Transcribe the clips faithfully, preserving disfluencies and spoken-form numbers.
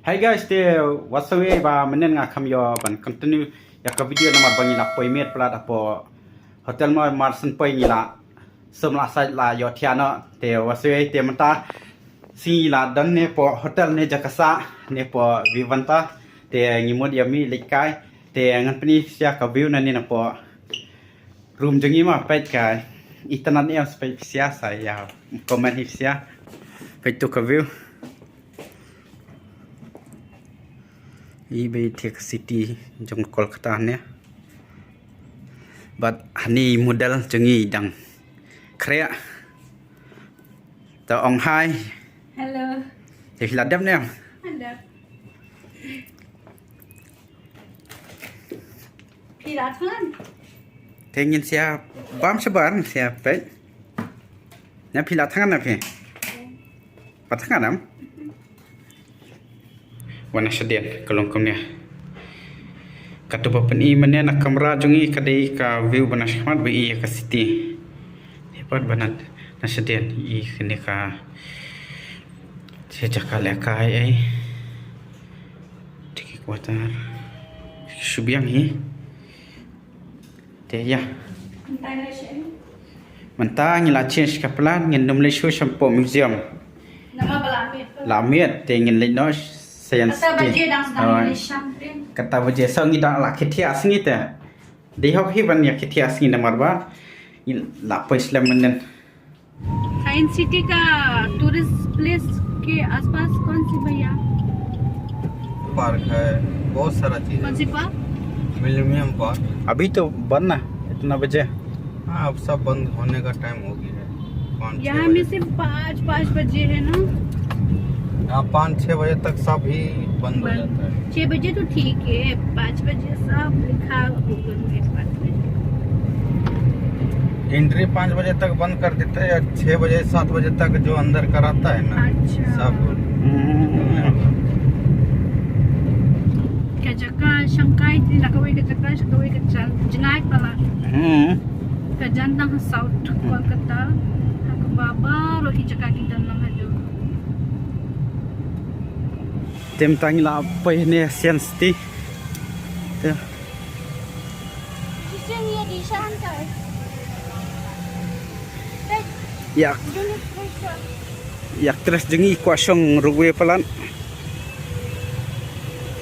Hey guys, te wat sawei ba mynnin nga kham ïoh ban continue ïa ka video namar ba ngi la poi miet palat hapoh hotel mo, mar shen poi ngi la sum la sait la ïoh thiah noh. Te wat sawei te mynta sngi la don ne hapoh hotel ne jaka sah ne hapoh Vivanta. Te ngi mut ïa mih leit kai. Te ngan pyni sha ka view nangne napoh room jong ngi ma, peit ka itynnad ne em, peit phi sha sa ïa comment hi phi sha. Peit tu ka view. I bei te ka city jong Kolkata ne. Bad hani model jong ngi dang khreh. To ong hi. Hello. Te phi la dep ne em? Hello. Phi la thngan? Te ngin sia bam shabar sia peit. Na phi la thngan na phi? Ba thngan am? Wan na shaden ka long kumne. Katu ba pyni mynne na kamra jong ngi ka dei ka view ba na shakhmat ba i ïa ka city. Te pat ba na shaden i kane ka jaka lehkai ei. Tiki quarter. Shu biang hi. Te ïa. Mynta ngi la change ka plan, ngin nym leit shuh shapoh museum. Namar ba la miet. La miet te ngin leit noh science. Kata baje dang sdang leit shang te. Kata baje sa ngi dang la kit thiah sngi te. Dei hok hi ban ïa kit thiah sngi namar ba ngi la poi slem mynnin. साइंस सिटी का टूरिस्ट प्लेस के आसपास कौन सी भैया? पार्क है, बहुत सारा चीज है। कौन सी पार्क? मिलेनियम पार्क। अभी तो बंद ना, इतना बजे। हाँ, अब सब बंद होने का टाइम हो गया है। पाँच, छः यहाँ में बजे। सिर्फ पाँच, पाँच बजे है ना? यहाँ पाँच, छः बजे तक सब ही बंद हो बंद। जाता है। छः बजे तो ठीक है, पाँच बजे सब लिखा Google में पाँच बजे। एंट्री पाँच बजे तक बंद कर देते हैं, छह बजे, सात बजे तक जो अंदर का रहता है ना, अच्छा। सब। हम्म। Ka jaka shangkai, na kawei ka jaka, kawei ka jaka jngai pala. Hmm. Ka jan tang ha South Kolkata, ha kaba baroh ki jaka ki don lang haduh. Te mynta ngi la poi ne Science City. Te. Ïa. Ïa actress jong ngi kwah shong ruh wei palat.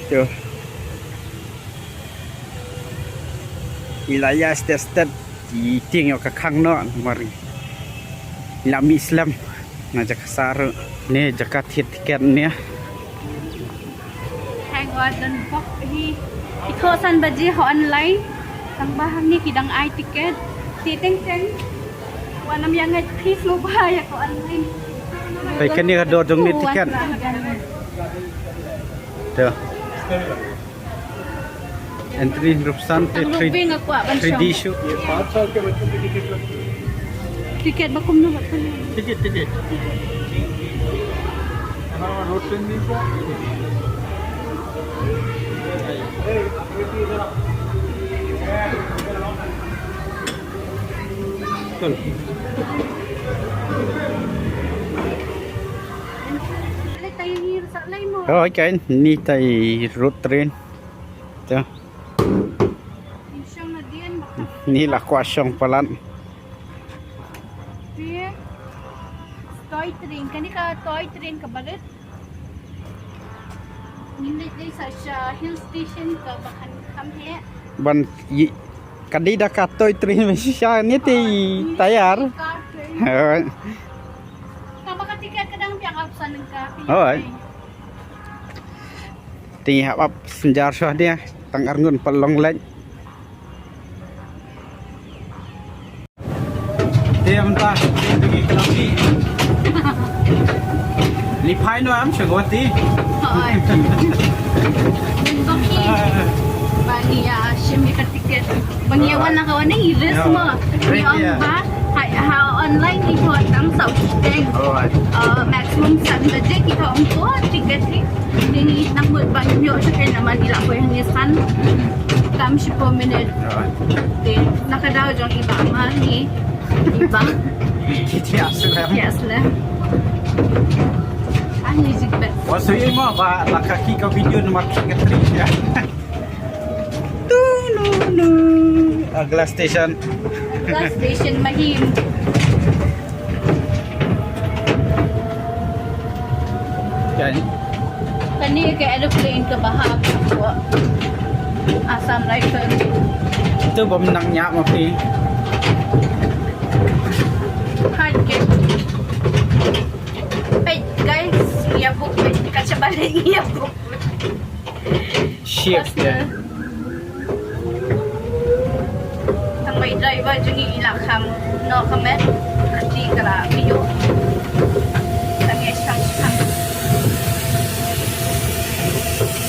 Te. I la ïa stet stet i tieng ïa ka khang noh namar i la mih slem na jaka sah ruh ne jaka thied tiket ne. Hang wa don bok hi. Ki thoh san baje ha online. Tang ba hangne ki dang ai tiket. Te teng teng. Wa nam ïa ngeit phi sngewbha ïa ka online. Peit kane ka dor jong ne tiket. Te. Entry ruh san te three D show. Tiket ba kumno ba kumno. Ticket, ticket. Oh, okay. Ni tai road train. Te. Ni la kwah shong palat. Toy train, kane ka toy train ka barit. Ngin leit dei sa sha hill station kaba khan kham heh. Ban i ka dei da ka toy train ba shisha ne te tayar. Car train. Hooid. Kaba ka tiket ka dang biang ap sa nang ka. Hooid. Te ngi hap ap synjar shuwa de tang arngut pat long leit. Te mynta te ngi khlem leit. Li phai no am shagwati. Hooid. Ba ngi ïa shim ïa ka tiket. Ba ngi ïa wan na ka wan ngi risk mo. Ngi ong ba ha, ha online ngi thok tang saw shiteng. Hooid. Uh, maximum san baje ki thok ong ko tiket hi. Te ngi nang mut ba ngi ïoh tiket namar ngi la poi hangne san. Kam shiphew minit. Hooid. Te na ka daw jong i Bah ma ngi, i Bah. Ki thiah slem. Thiah slem. Music bed. Wa sui mo ba la ka ki ka video na ma ki ka tri ya. Tu nu nu. A glass station. Glass station Mahim. Kan. Kane ka aeroplane ka ba ha ka Assam Rifle. Tu bom nang nya ma phi. Hai ke. Hey guys, ya book ka cha bale ya book. Shit. Tang bai driver jong ngi i la kham noh ka met. Kti ka la video. Tang ïa shang shang.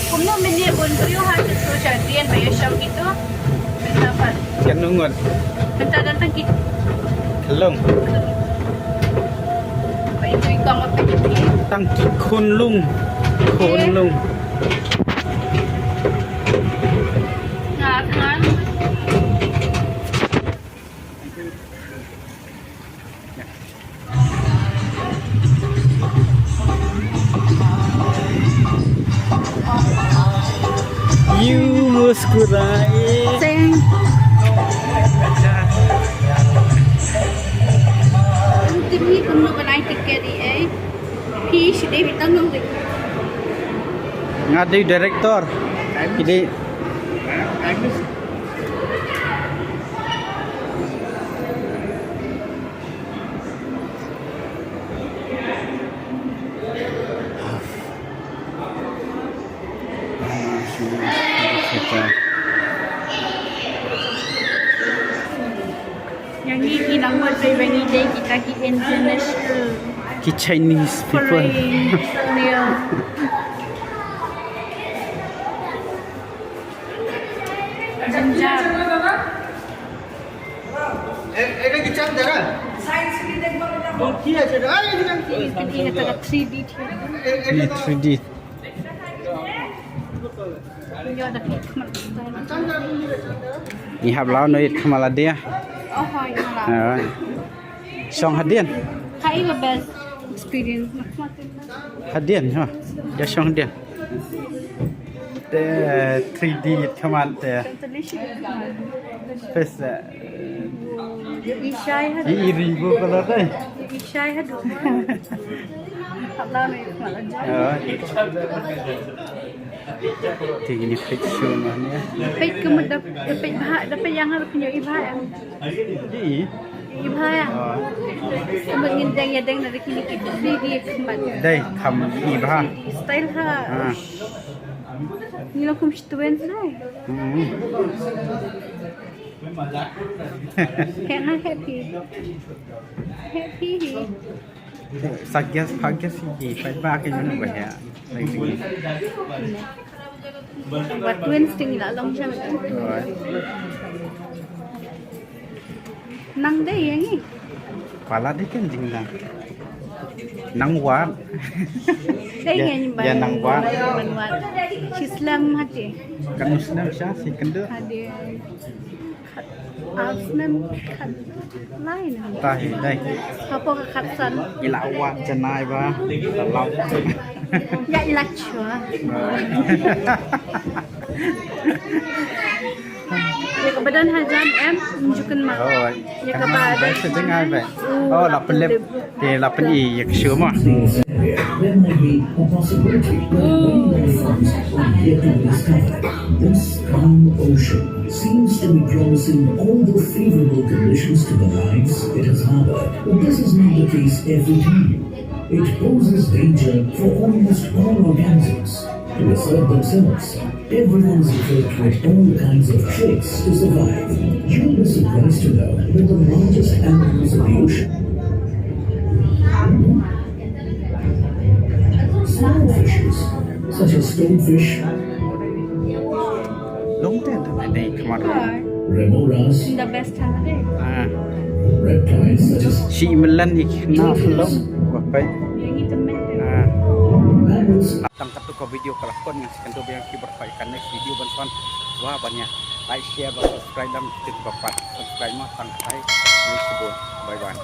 Kumno mynne bun briew ha, shisha dien ba ïa shang kito. Mynta pat. Kan nungut. Mynta don tang ki. Khlung. Bai tu i kong ap. Tang ki khun lung. Khun lung. Nga, nga. You muskuraye. Sing. Ang timi kumno banai tiket i, eh. Phi shi dei bitang nong dei. Nga dei director. Ki dei. Yang ni ki nang buat bai bani dei kita ki international. Ki Chinese people. Foreign, yeah. Jumjam. এটা কি চান্দ জায়গা? কি আছে এটা? আরে, এটা কি? Ini three D. Ini three D. Ni hap lau no it khamala dia. Oh, hoi, khamala. Shong hadien. Kai ba best experience. Hadien ha. Ja shong hadien. Te three D khamat te. Pes. Ishai ha. I ri bu color dai. Ishai ha du. Habla me mala ja. Te ini pek shu mane. Pek khamat da pek bha da pek yang ha pek i bha yang. Di. I bha ya. Khamat ngin deng ya deng na da kini ki three D khamat. Dai kham i bha. Style ha. Ni lo kum student dai. He na happy. Happy hi. Sagyas phagyas hi, phagyas ba ka yun ba ya. Ba twins ting la long jam. Nang dei yang i. Pala dei kan jingdang. Nang wat. Dei ngan ba. Ya nang wat. Nang wat. Shi slem hati. Kan slem sha si kendu. Hadi. Khat, ar snem khat lai na. Tahi dai. Hapoh ka khat san. I la wad janai ba. La lau. Ya i la chwa. Ya ka ba don hajan em, njukan ma. Oh, ya ka ba don. Bai se jangai bai. Oh, la pelip. Te la pyn-i ïa ka shu mo. There may be a possibility that many life forms are yet to be discovered. This calm ocean seems to be promising all the favorable conditions to the lives it has harbored. But this is not the case every time. It poses danger for almost all organisms to assert themselves. Everyone is equipped with all kinds of tricks to survive. You'll be surprised to know that the largest animals of the ocean, small fishes such as stonefish, Long time to dei khamar. Remoras, the best holiday. Ah. Reptiles such as shi melan ik na long. Wah pai. Yang itu men. Ah. Mammals. Tang katu ka video ka la kon ngan sa kyntu biang ki bor pai ka next video ban sa wan. Wa ban ïa like, share, ba subscribe dang kit ba pat. Subscribe ma tang kai. Bye bye.